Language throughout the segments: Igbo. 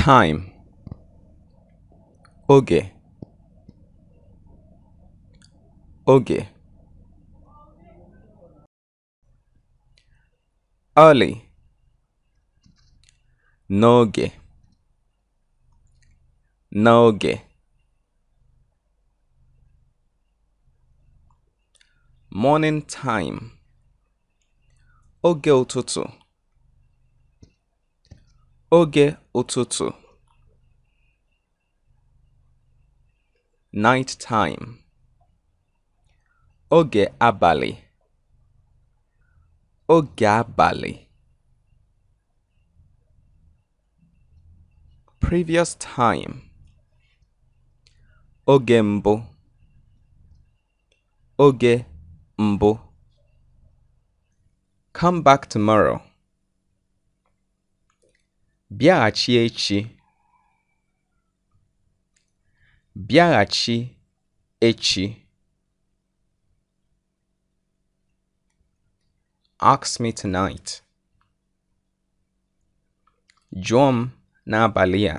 Time. Oge. Oge. Early. N'oge. N'oge. Morning time. Oge ụtụtụ. Oge ụtụtụ. Night time. Oge abalị. Oge abalị. Previous time. Oge mbụ. Oge mbụ. Come back tomorrow. Bịaghachi echi. Bịaghachi echi. Ask me tonight. Jụọ m n'abalị a.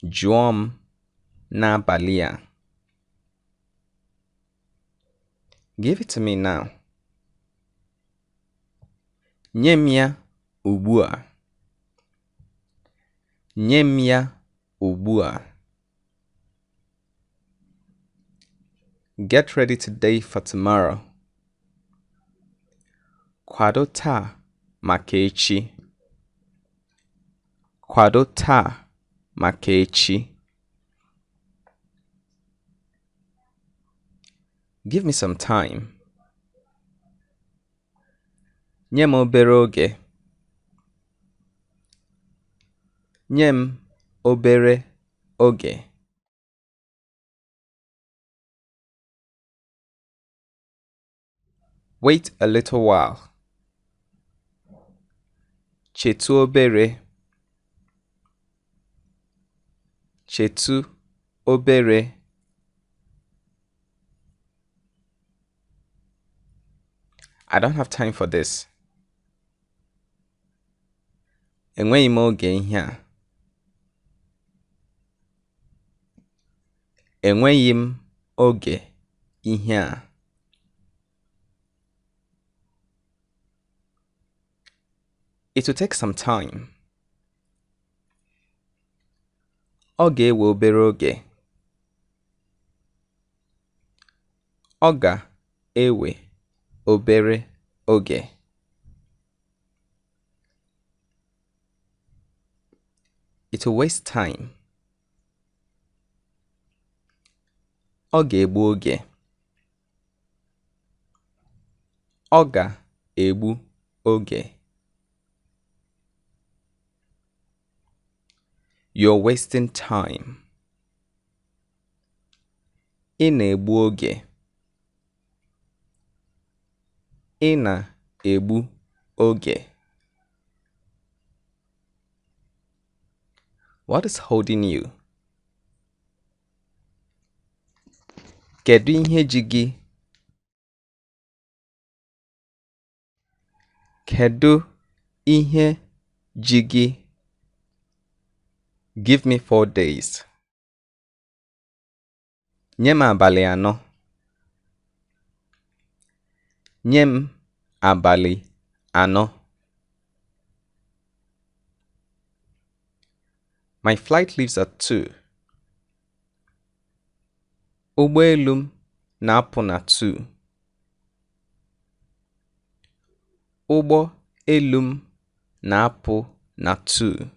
Jụọ m n'abalị a. Give it to me now. Nye m ya ugbu a. Nye m ya ugbu a. Get ready today for tomorrow. Kwado taa maka echi. Kwado taa maka echi. Give me some time. Nye m obere oge. Nye m obere oge. Wait a little while. Chetu obere. Chetu obere. I don't have time for this. Enweghị m oge ihe a. Enweghị m oge ihe a. It will take some time. Ọ ga-ewe obere oge. Ọ ga-ewe obere oge. It will waste time. Ọ ga-egbu oge. Ọ ga-egbu oge. You're wasting time. Ị na-egbu oge. Ị na-egbu oge. What is holding you? Kedu ihe ji gị? Kedu ihe ji gị? Give me 4 days. Nye m abalị anọ. Nye m abalị anọ. My flight leaves at 2. Ụgbọelu m na-apụ na 2. Ụgbọ elu m na-apụ na 2.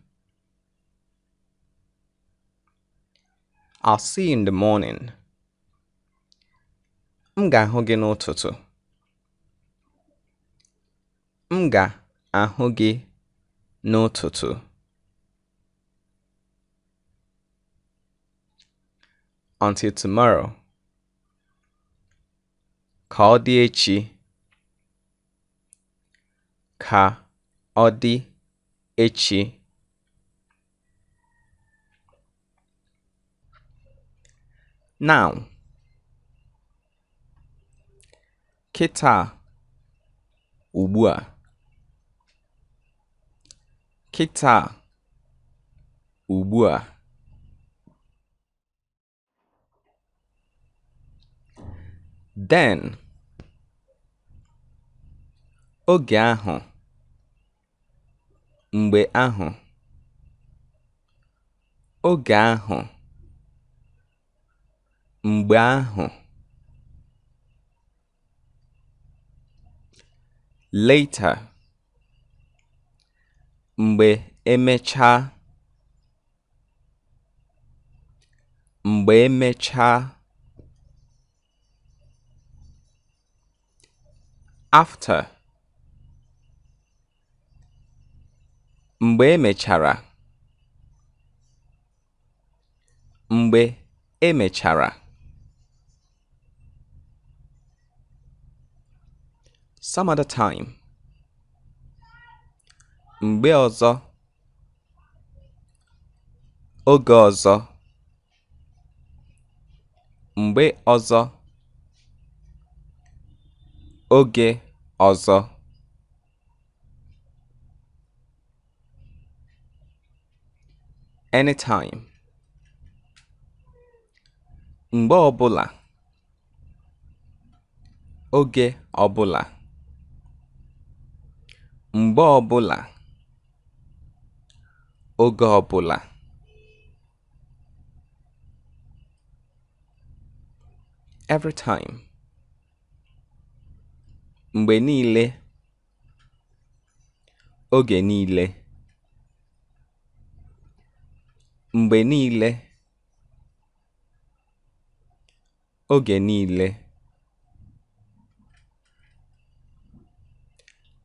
I'll see you in the morning. M ga-ahụ gị n'ụtụtụ. M ga-ahụ gị n'ụtụtụ. Until tomorrow. Ka ọ dị echi. Ka ọ dị echi. Now. Kịta. Ugbu a. Kịta, ugbu a. Then. Oge ahụ, mgbe ahụ. Oge ahụ, mgbe ahụ. Later. Mgbe emechaa. Mgbe emechaa. After. Mgbe emechara. Mgbe emechara. Some other time. Mgbe ọzọ. Oge ọzọ. Mgbe ọzọ. Oge ọzọ. Anytime. Mgbe ọbụla. Oge ọbụla. Mgbe ọbụla. Oge ọbụla. Every time. Mgbe niile. Oge niile. Mgbe niile. Oge niile.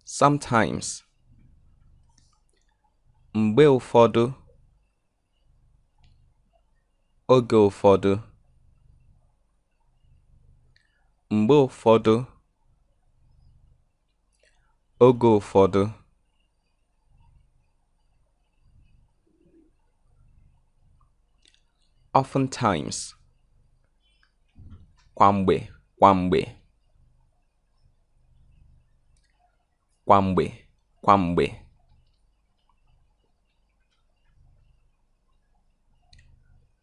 Sometimes. Mgbe ụfọdụ. Oge ụfọdụ. Mgbe ụfọdụ. Oge ụfọdụ. Oftentimes. Kwa mgbe, kwa mgbe. Kwa mgbe, kwa mgbe.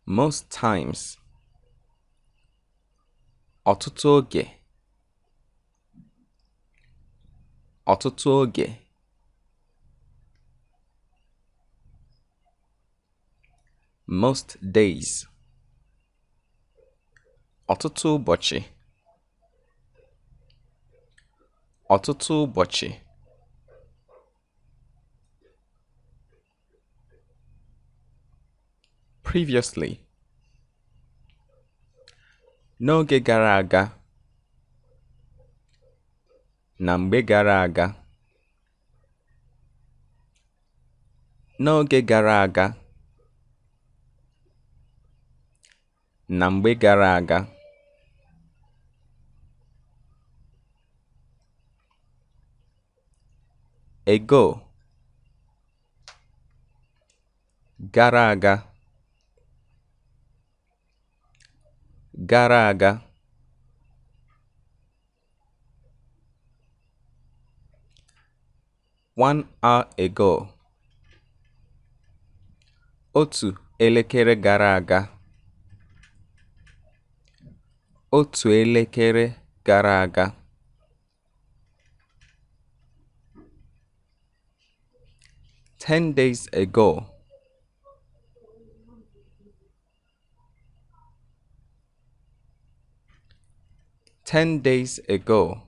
Most times. Ọtụtụ oge. Ọtụtụ oge. Most days. Ọtụtụ ụbọchị. Ọtụtụ ụbọchị. Previously. N'oge gara aga. Na mgbe gara aga. N'oge gara aga. Na mgbe gara aga. Ago. Gara aga. Gara aga. 1 hour ago. Otu elekere gara aga. Otu elekere gara aga. 10 days ago. 10 days ago.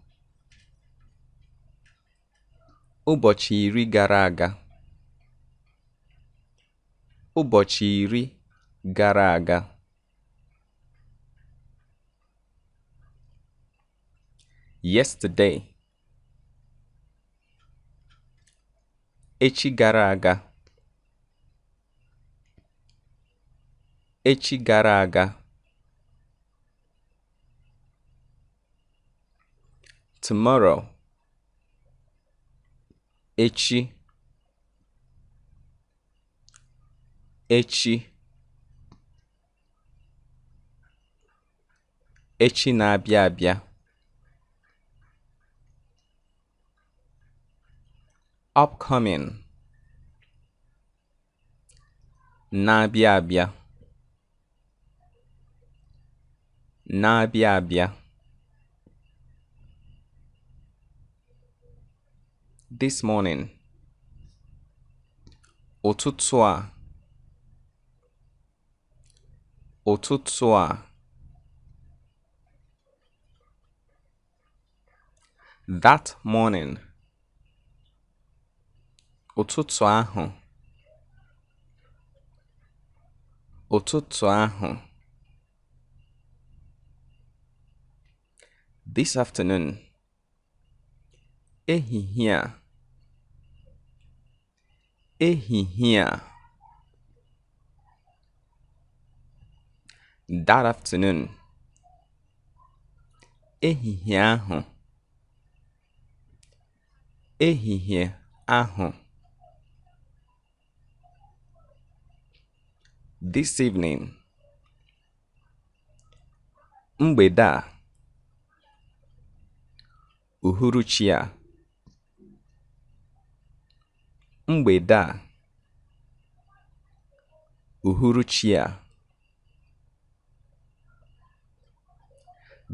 Ụbọchị iri gara aga. Ụbọchị iri gara aga. Yesterday. Echi gara aga. Echi gara aga. Tomorrow. Echi. Echi. Echi na-abịa abịa. Upcoming. Na-abịa abịa. Na-abịa abịa. This morning. Ụtụtụ a. Ụtụtụ a. That morning. Ụtụtụ ahụ. Ụtụtụ ahụ. This afternoon. Ehihie a. Ehihie a. That afternoon. Ehihie ahụ. Ehihie ahụ. This evening. Mgbede a. Uhuruchi a. Mgbede a. Uhuruchi a.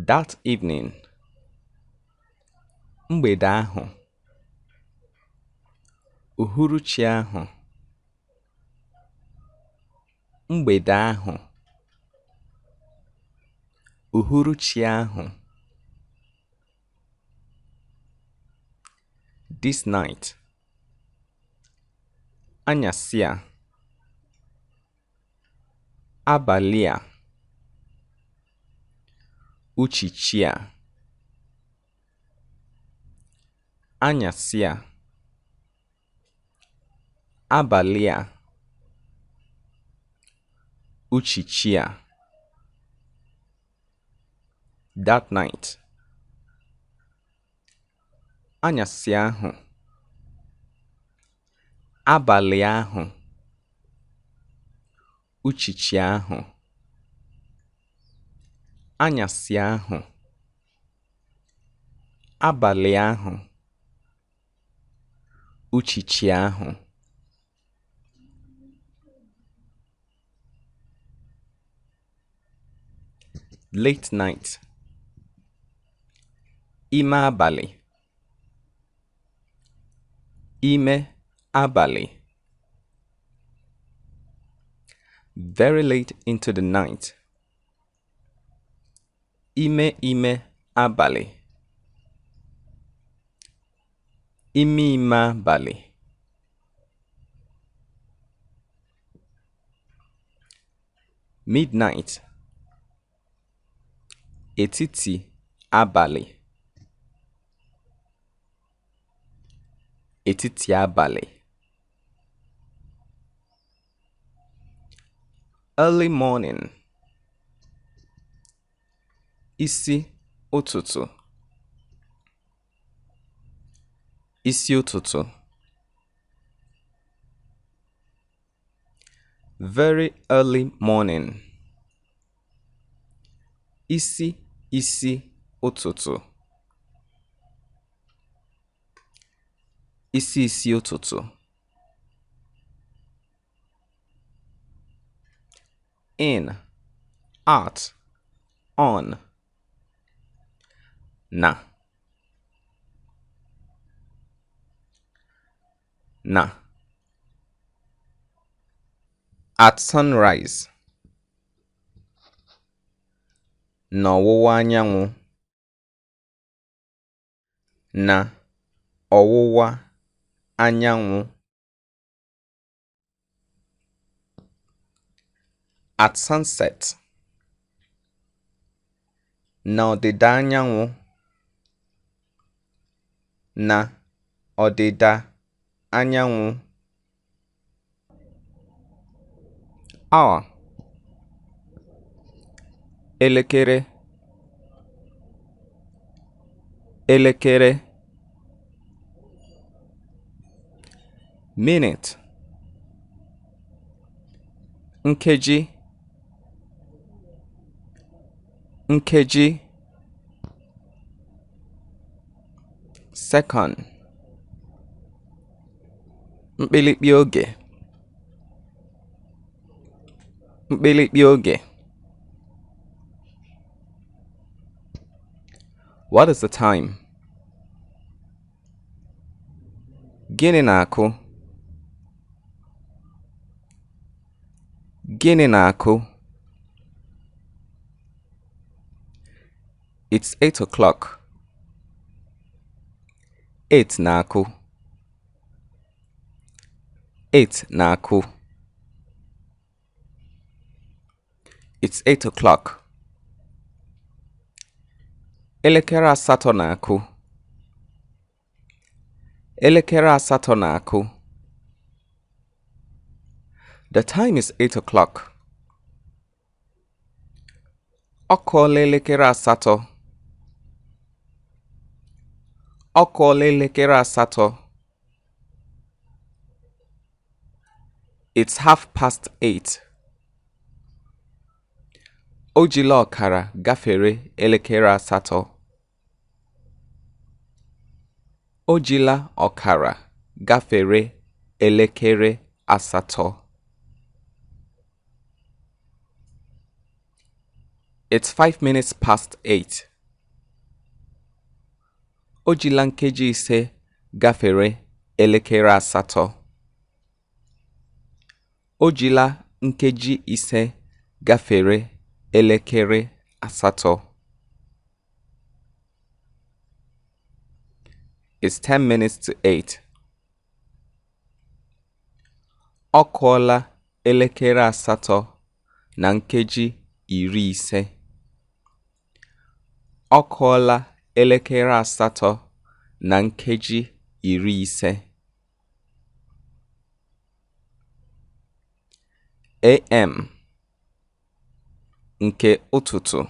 That evening. Mgbede ahụ. Uhuruchi ahụ. Mgbede ahụ. Uhuruchi ahụ. This night. Anyasị a. Abalị a. Uchichi a. Anyasị a. Abalị a. Uchichi a. That night. Anyasị ahụ. Abalị ahụ. Uchichi ahụ. Anyasị ahụ. Abalị ahụ. Uchichi ahụ. Late night. Ime abalị. Ime abalị. Very late into the night. Ime ime abalị. Ime ime abalị. Midnight. Etiti abalị. Etiti abalị. Early morning. Isi ụtụtụ. Isi ụtụtụ. Very early morning. Isi isi ụtụtụ. Isi isi ụtụtụ. In, at, on. Na. Na. At sunrise. N'ọwụwa anyanwụ. Na ọwụwa anyanwụ. At sunset. Na ọdịda anyanwụ. Na ọdịda anyanwụ. Hour. Elekere. Elekere. Minute. Nkeji. Nkeji. Second. Mkpirikpi oge. Mkpirikpi oge. What is the time? Gịnị na-akụ? Gịnị na-akụ? It's 8 o'clock. 8 na-akụ. 8 na-akụ. It's 8 o'clock. Elekere 8 na-akụ. Elekere 8 na-akụ. The time is 8 o'clock. Ọ kụọla elekere 8. Ọ kụọla elekere 8. It's 8:30. O jila ọkara gafere elekere 8. O jila ọkara gafere elekere 8. It's 8:05. O jila nkeji 5 gafere elekere 8. O jila nkeji 5 gafere elekere 8. It's 7:50. Ọ kụọla elekere 8:50. Ọ kụọla elekere 8:50. AM, nke ụtụtụ.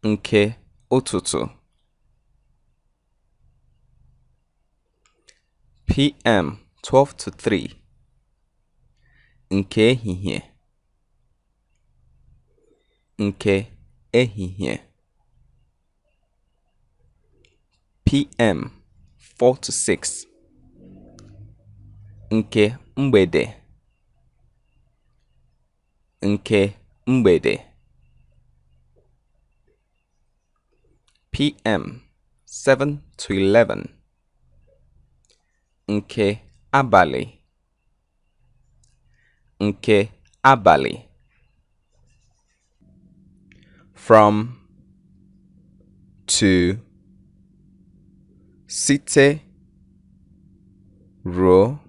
Nke ụtụtụ. PM, 2:40. Nke ehihie. Nke ehihie. PM, 5:55. Nke mgbede. Nke mgbede. PM, 10:45. Nke abalị. Nke abalị. From, to, site, ruo,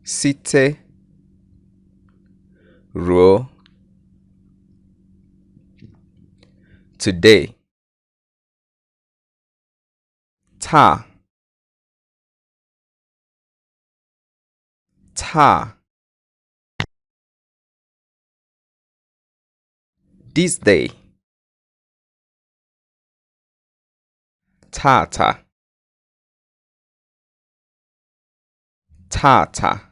site, ruo. Today. Taa. Taa. This day. Tata. Tata.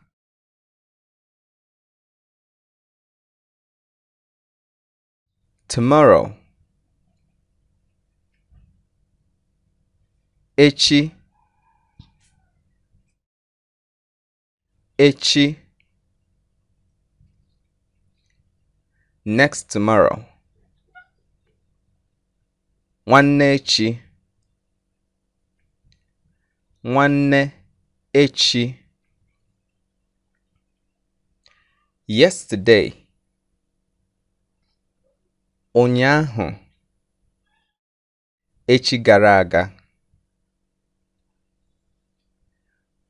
Tomorrow. Echi. Echi. Next tomorrow. Nwanne echi. Nwanne echi. Yesterday. Ụnyaahụ. Echi gara aga.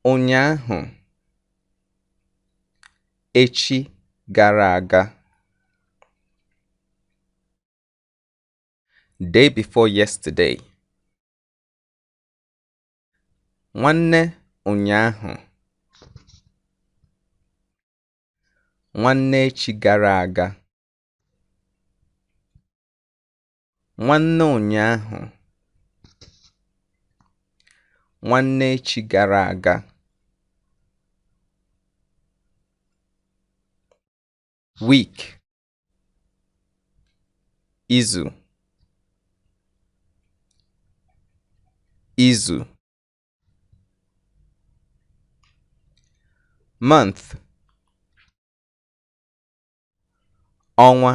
Ụnyaahụ. Echi gara aga. Day before yesterday. Nwanne ụnyaahụ. Nwanne echi gara aga. Nwanne ụnyaahụ. Nwanne echi gara aga. Week. Izu. Izu. Month. Ọnwa.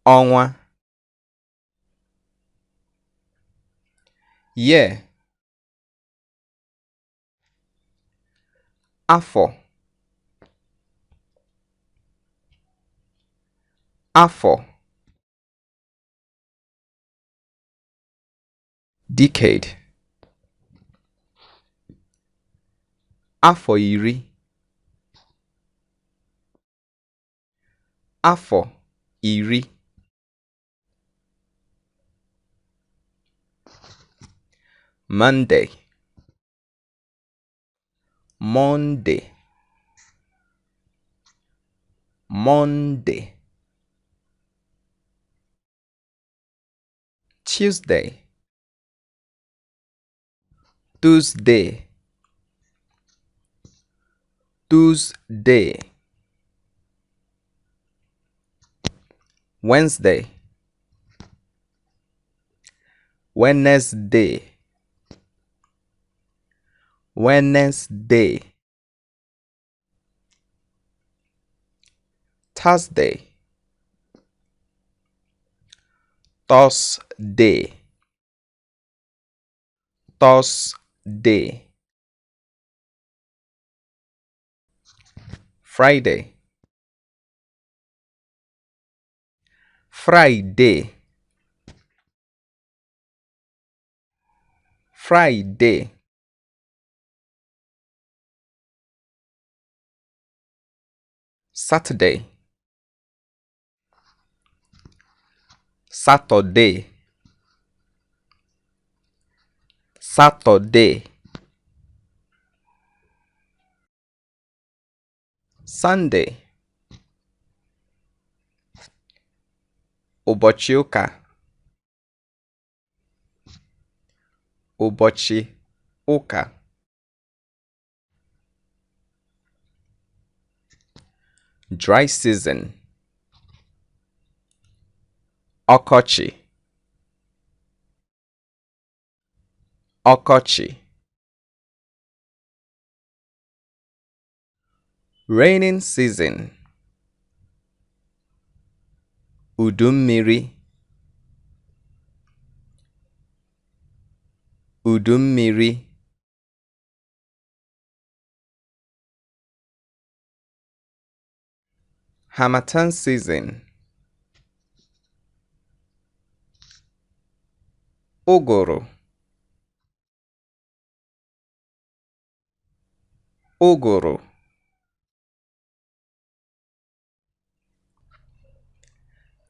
Ọnwa. Year. Afọ. Afọ. Decade. Afọ iri. Afọ iri. Monday. Monday. Monday. Tuesday. Tuesday. Tuesday. Wednesday. Wednesday. Wednesday. Thursday. Thursday. Thursday. Friday. Friday. Friday. Saturday. Saturday. Saturday. Sunday. Ụbọchị ụka. Ụbọchị ụka. Dry season. Ọkọchị. Ọkọchị. Raining season. Udu mmiri. Udu mmiri. Harmattan season. Ụgụrụ. Ụgụrụ.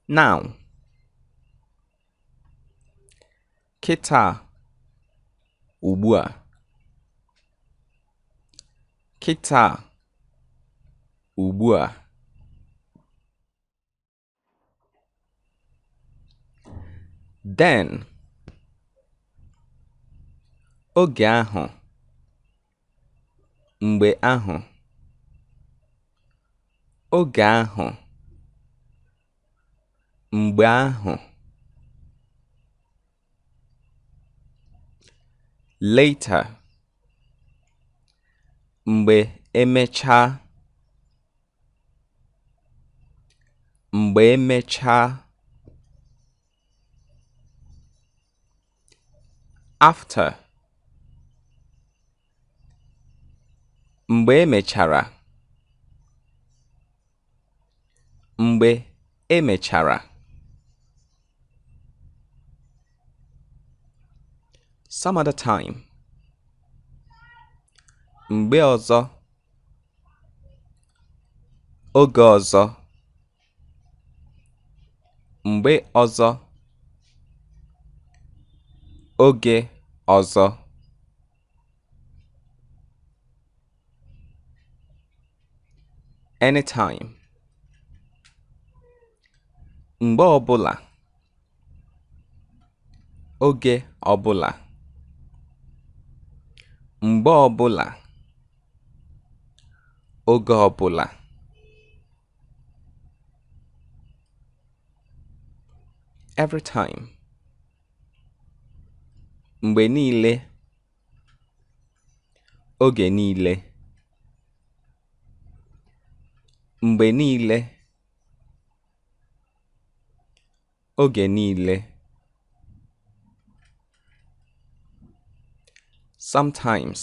Now. Kịta. Ugbu a. Kịta. Ugbu a. Then. Oge ahụ. Mgbe ahụ. Oge ahụ. Mgbe ahụ. Later. Mgbe emechaa. Mgbe emechaa. After. Mgbe emechara. Mgbe emechara. Some other time. Mgbe ọzọ. Oge ọzọ. Mgbe ọzọ. Oge ọzọ. Anytime. Mgbe ọbụla. Oge ọbụla. Mgbe ọbụla. Oge ọbụla. Every time. Mgbe niile. Oge niile. Mgbe niile. Oge niile. Sometimes.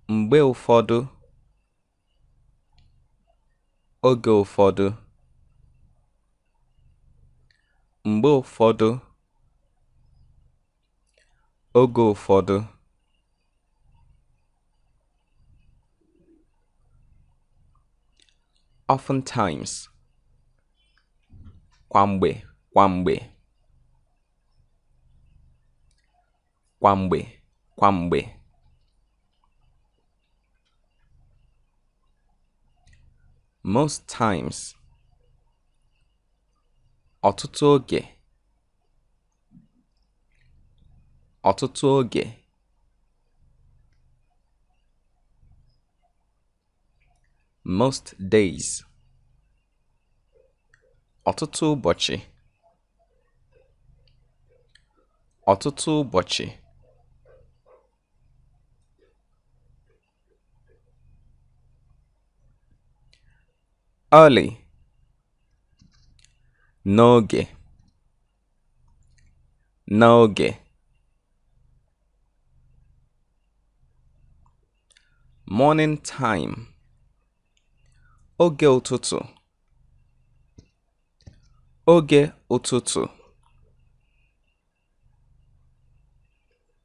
Mgbe ụfọdụ. Oge ụfọdụ. Mgbe ụfọdụ. Oge ụfọdụ. Oftentimes. Kwa mgbe, kwa mgbe. Kwa mgbe, kwa mgbe. Most times. Ọtụtụ oge. Ọtụtụ oge. Most days. Ọtụtụ ụbọchị. Ọtụtụ ụbọchị. Early. N'oge. N'oge. Morning time. Oge ụtụtụ. Oge ụtụtụ.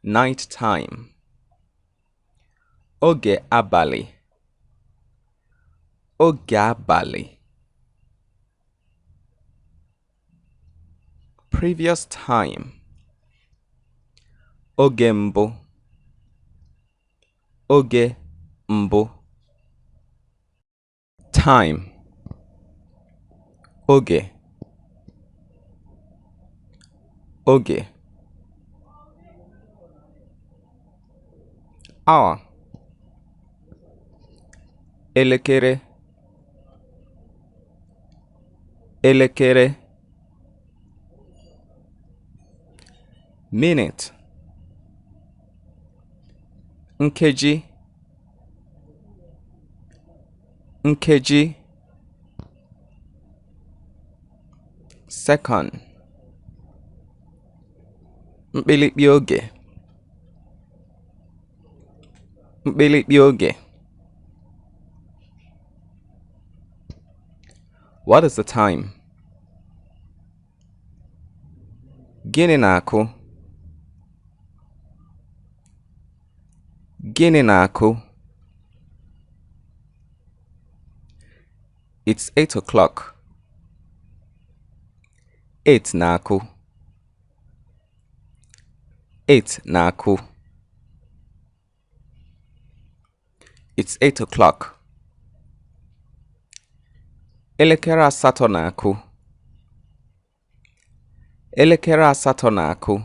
Night time. Oge abalị. Oge abalị. Previous time. Oge mbụ. Oge mbụ. Time. Oge. Oge. Hour. Elekere. Elekere. Minute. Nkeji. Nkeji. Second. Mkpirikpi oge. Mkpirikpi oge. What is the time? Gịnị na-akụ? Gịnị na-akụ? It's 8 o'clock. 8 na-akụ. 8 na-akụ. It's 8 o'clock. Elekere asatọ na-akụ. Elekere asatọ na-akụ.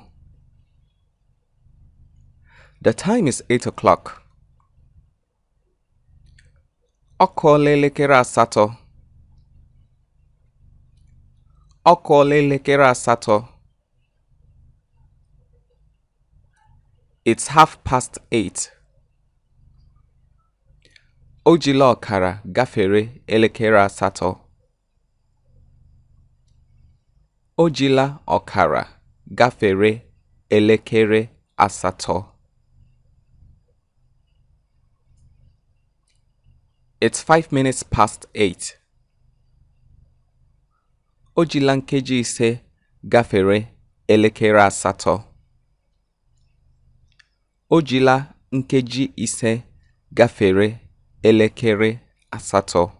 The time is 8 o'clock. Ọ kụọla elekere asatọ. Ọ kụọla elekere asatọ. It's 8:30. O jila ọkara gafere elekere asatọ. O jila ọkara gafere elekere asatọ. It's 8:05. O jila nkeji 5 gafere elekere asatọ. O jila nkeji 5 gafere elekere asatọ.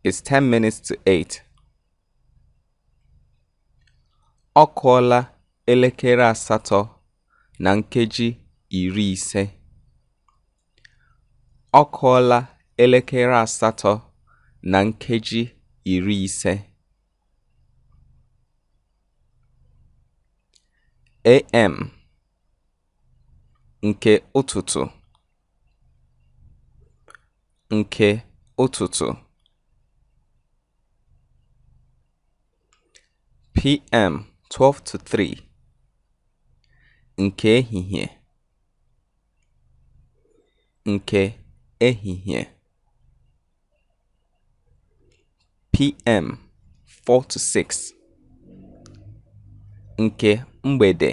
It's 7:50. Ọ kụọla elekere asatọ na nkeji 50. Ọ kụọla elekere asatọ na nkeji 50. AM. Nke ụtụtụ. Nke ụtụtụ. PM 2:40. Nke ehihie. Nke ehihie. PM 4 to 6. Nke mgbede.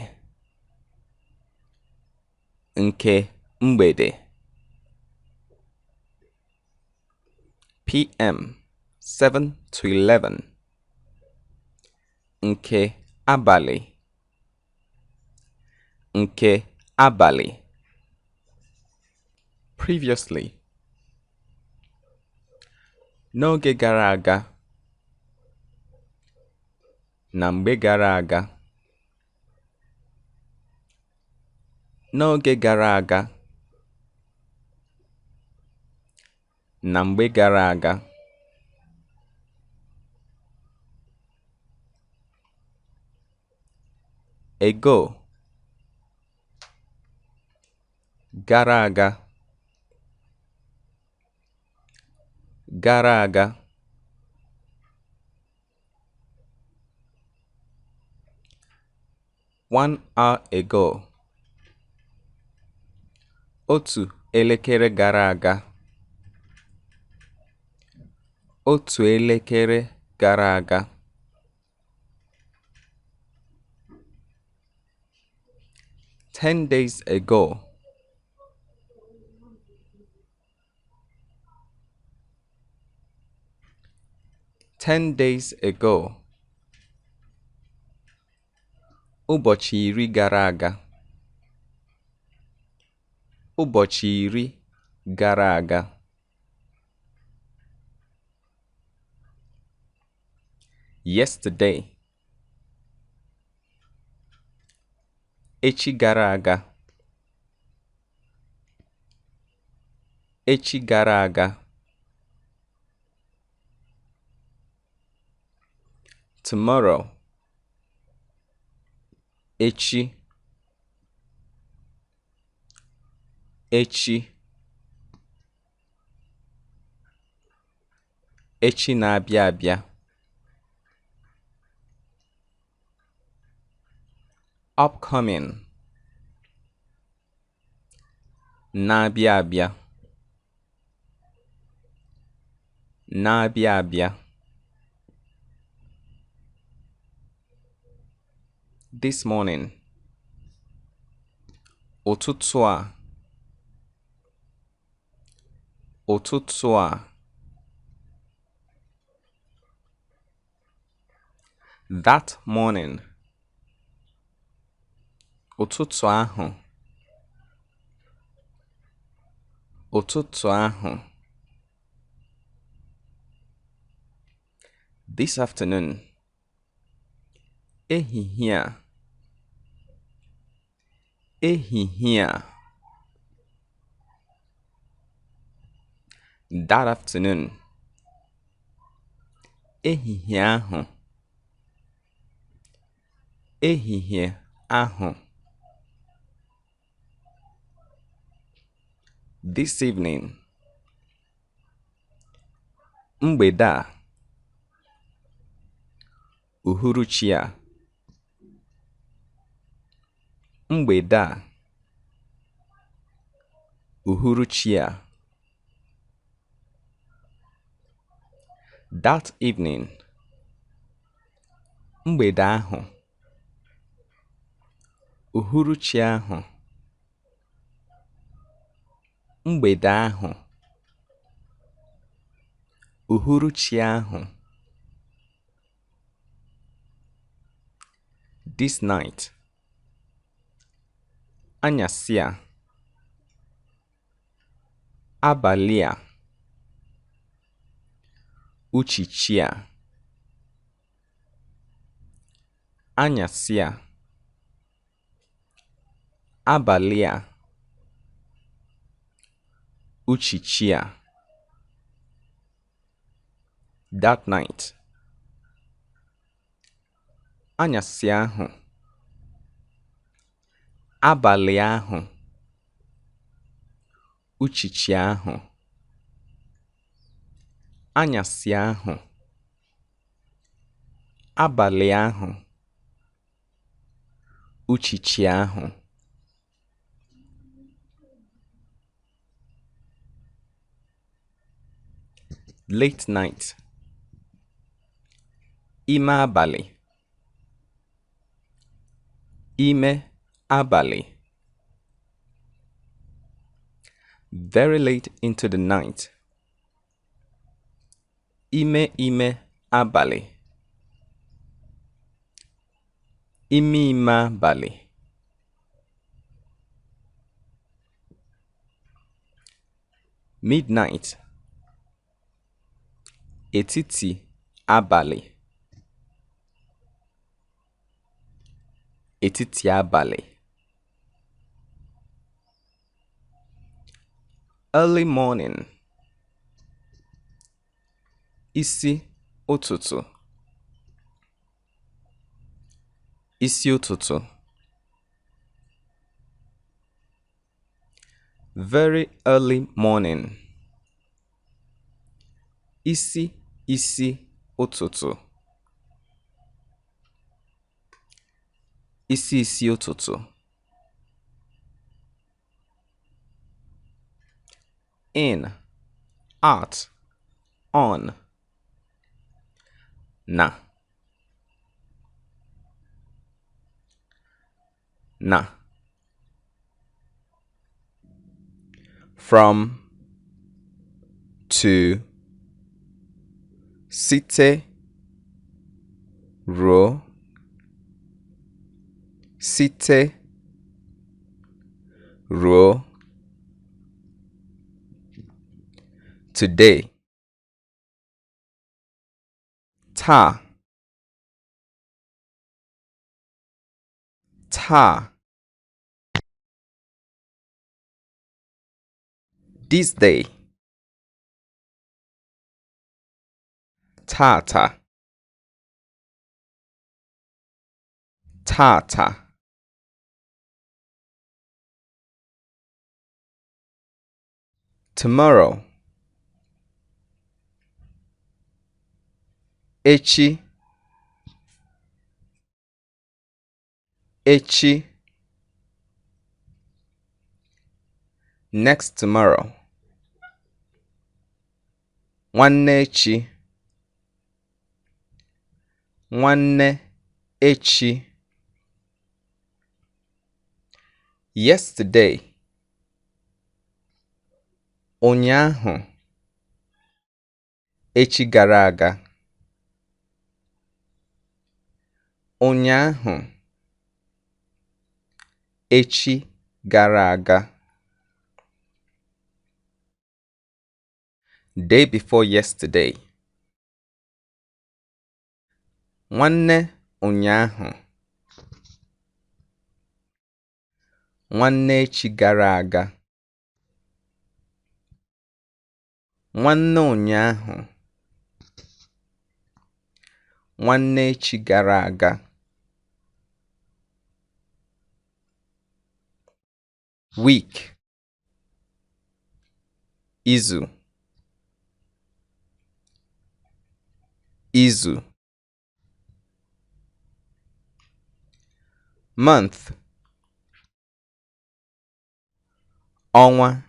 Nke mgbede. PM 7 to 11. Nke abalị. Nke abalị. Previously. N'oge gara aga. Na mgbe gara aga. N'oge gara aga. Na mgbe gara aga. Ago. Gara aga. Gara aga. 1 hour ago. Otu elekere gara aga. Otu elekere gara aga. 10 days ago. 10 days ago. Ụbọchị iri gara aga. Ụbọchị iri gara aga. Yesterday. Echi gara aga. Echi gara aga. Tomorrow. Echi. Echi. Echi na-abịa abịa. Upcoming. Na-abịa abịa. Na-abịa abịa. This morning. Ụtụtụ a. Ụtụtụ a. That morning. Ụtụtụ ahụ. Ụtụtụ ahụ. This afternoon. Ehihie a. Ehihie a. That afternoon. Ehihie ahụ. Ehihie ahụ. This evening. Mgbede a. Uhuruchi a. Mgbede a. Uhuruchi a. That evening. Mgbede ahụ. Uhuruchi ahụ. Mgbede ahụ. Uhuruchi ahụ. This night. Anyasị a. Abalị a. Uchichi a. Anyasị a. Abalị a. Uchichi a. That night. Anyasị ahụ. Abalị ahụ. Uchichi ahụ. Anyasị ahụ. Abalị ahụ. Uchichi ahụ. Late night. Ime abalị. Ime abalị. Very late into the night. Ime ime abalị. Ime ime abalị. Midnight. Etiti abalị. Etiti abalị. Early morning. Isi ụtụtụ. Isi ụtụtụ. Very early morning. Isi isi ụtụtụ. Isi isi ụtụtụ. In, at, on. Na. Na. From, to, site, ruo, site, ruo. Today. Taa. Taa. This day. Tata. Tata. Tomorrow. Echi. Echi. Next tomorrow. Nwanne echi. Nwanne echi. Yesterday. Ụnyaahụ. Echi gara aga. Ụnyaahụ. Echi gara aga. Day before yesterday. Nwanne ụnyaahụ. Nwanne echi gara aga. Nwanne ụnyaahụ. Nwanne echi gara aga. Week. Izu. Izu. Month. Ọnwa.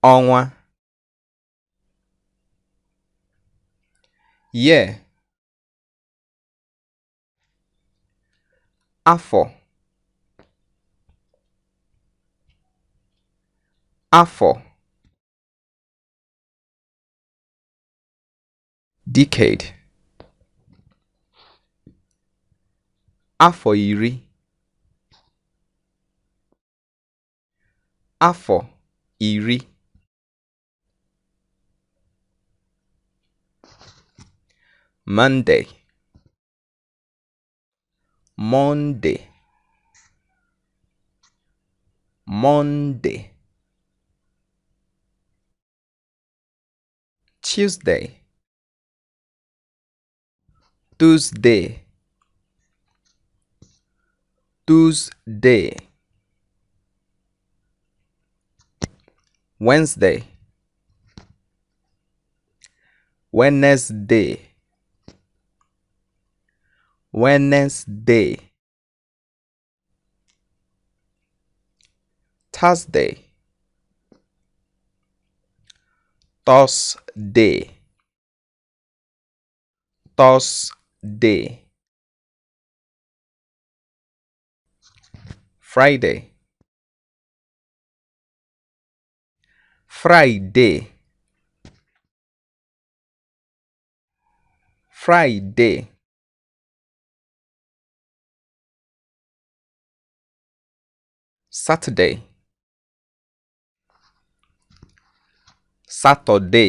Ọnwa. Year. Afọ. Afọ. Decade. Afọ iri. Afọ iri. Monday. Monday. Monday. Tuesday. Tuesday. Tuesday. Wednesday. Wednesday. Wednesday. Thursday. Tọsde. Tọsde. Friday. Fraịde. Fraịde. Saturday. Satọde.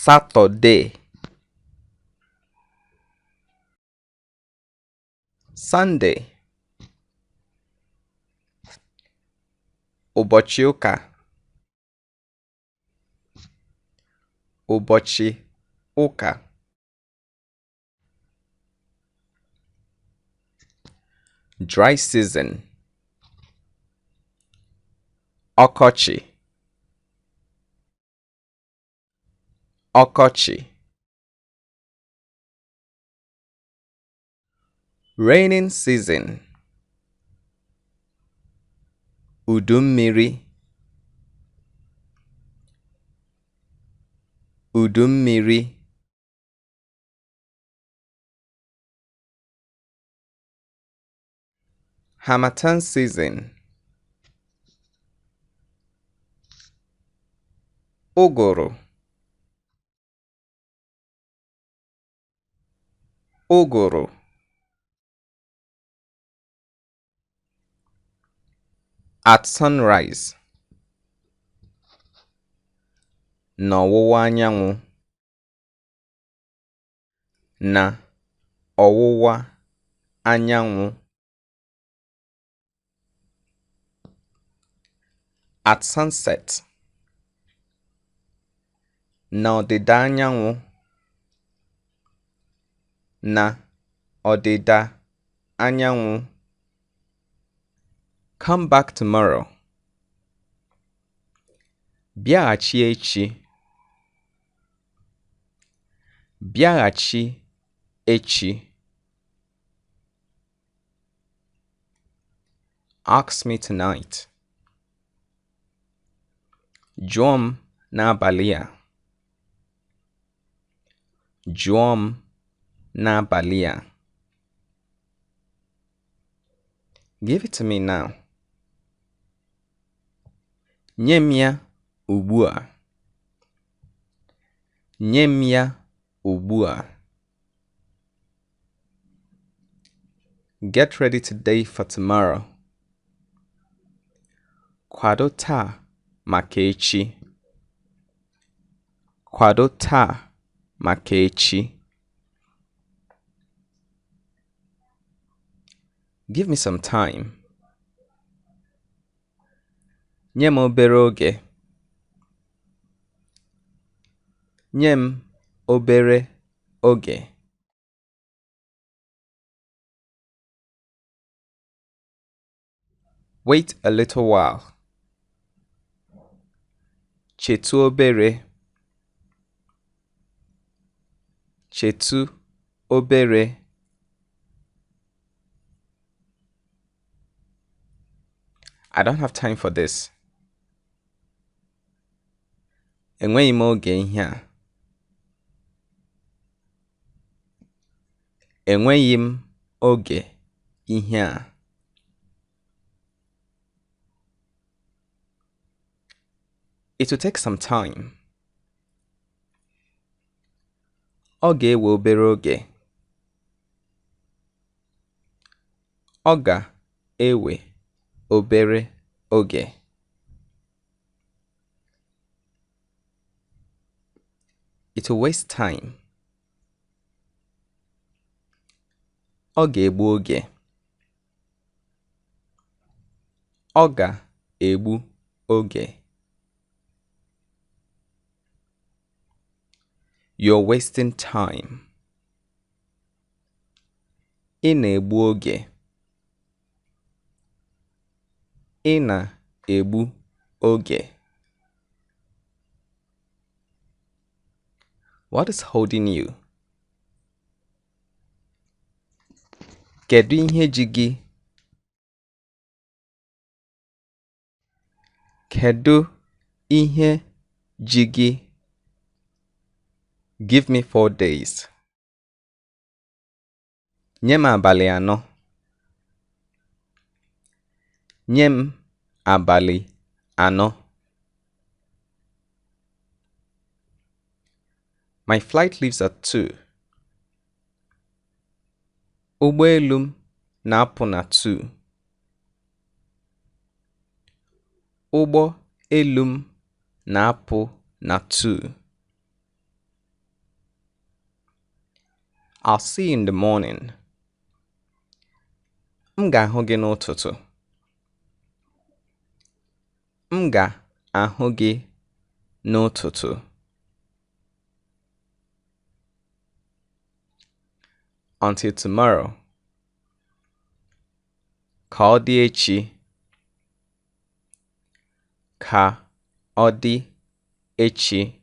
Satọde. Sunday. Ụbọchị ụka. Ụbọchị ụka. Dry season. Ọkọchị. Ọkọchị. Raining season. Udu mmiri. Udu mmiri. Harmattan season. Ụgụrụ. Ụgụrụ. At sunrise. N'ọwụwa anyanwụ. Na ọwụwa anyanwụ. At sunset. Na ọdịda anyanwụ. Na ọdịda anyanwụ. Come back tomorrow. Bịaghachi echi. Bịaghachi echi. Ask me tonight. Jụọ m n'abalị a. Jụọ m n'abalị a. Give it to me now. Nye m ya ugbu a. Nye m ya ugbu a. Get ready today for tomorrow. Kwado taa maka echi. Kwado taa maka echi. Give me some time. Nye m obere oge. Nye m obere oge. Wait a little while. Chetu obere. Chetu obere. I don't have time for this. Enweghị m oge ihe a. Enweghị m oge ihe a. It will take some time. Ọ ga-ewe obere oge. Ọ ga-ewe obere oge. It will waste time. Ọ ga-egbu oge. Ọ ga-egbu oge. You're wasting time. Ị na-egbu oge. Ị na-egbu oge. What is holding you? Kedu ihe ji gị? Kedu ihe ji gị? Give me 4 days. Nye m abalị 4. Nye m abalị 4. My flight leaves at 2. Ụgbọelu m na-apụ na 2. Ụgbọ elu m na-apụ na 2. I'll see you in the morning. M ga-ahụ gị n'ụtụtụ. M ga-ahụ gị n'ụtụtụ. Until tomorrow. Ka ọ dị echi. Ka ọ dị echi.